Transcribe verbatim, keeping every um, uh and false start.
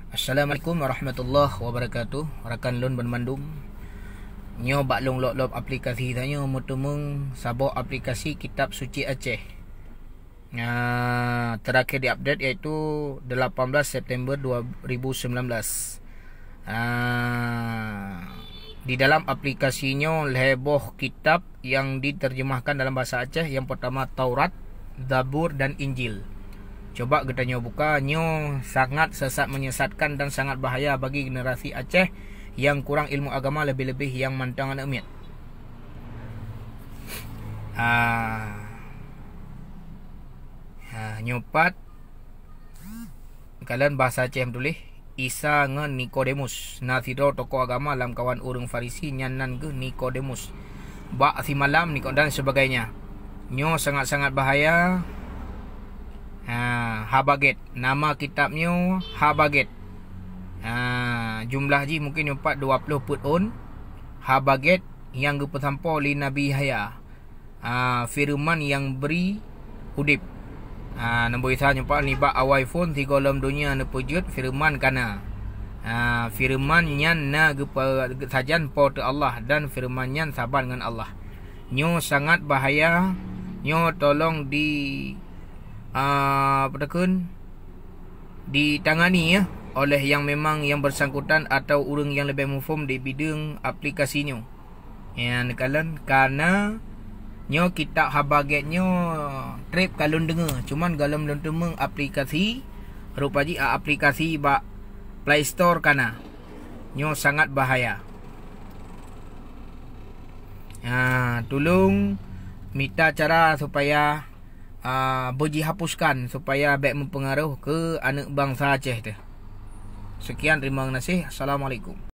Assalamualaikum warahmatullahi wabarakatuh. Rakan lôn banmandum, nyoe bak lôn lop-lop aplikasi tanyoe meuteumeung saboh aplikasi Kitab Suci Aceh. Ah, terakhir diupdate yaitu delapan belas September dua ribu sembilan belas. Ah, di dalam aplikasi nyoe lhée boh kitab yang diterjemahkan dalam bahasa Aceh, yang pertama Taurat, Zabur dan Injil. Coba geutanyoe buka, nyoe sangat sesat menyesatkan dan sangat bahaya bagi generasi Aceh yang kurang ilmu agama, lebih-lebih yang mantong aneuk miet. Ah. Ha, nyoe pat, kalon bahasa Aceh tuléh, Isa ngon Nikodemus. Na sidroe tokoh agama lamkawan ureuëng Farisi, nyan nan geuh Nikodemus. Bak simalam Niko-, dan sebagainya. Nyoe sangat-sangat bahaya. Ha, Haba Gét. Nama kitab nyoe Haba Gét. Ha, jumlah jih mungkin nyoe pat dua ploh peuet ôn. Haba Gét nyang geupeusampoe lé Nabi Yahya. Ah, feureuman nyang bri udeb. Ah, Nabi Isa nyoe pat nibak awai phon sigohlom donya neupeujeuet feureuman kana. Ah, feureuman nyan na geupa-, sajan Po teu Allah dan feureuman nyan saban ngon Allah. Nyoe sangat bahaya. Nyoe tolong di, ah, apa takheun, ditangani, ya, oleh yang memang yang bersangkutan atau ureuëng yang leubeh muphom di bideueng aplikasi nyoe. Nyan kalon, kana nyoe kitab Haba Gét nyoe treb ka lôn deungoe, cuman gohlom lôn teumeung aplikasi, rupa jih a-, aplikasi bak Play Store kana. Nyoe sangat bahaya. Ha, tulông mita cara supaya, a, beujihapuskan supaya bék meupeungaroh keu aneuëk bansa Aceh teuh. Sekian, terima kasih. Assalamualaikum.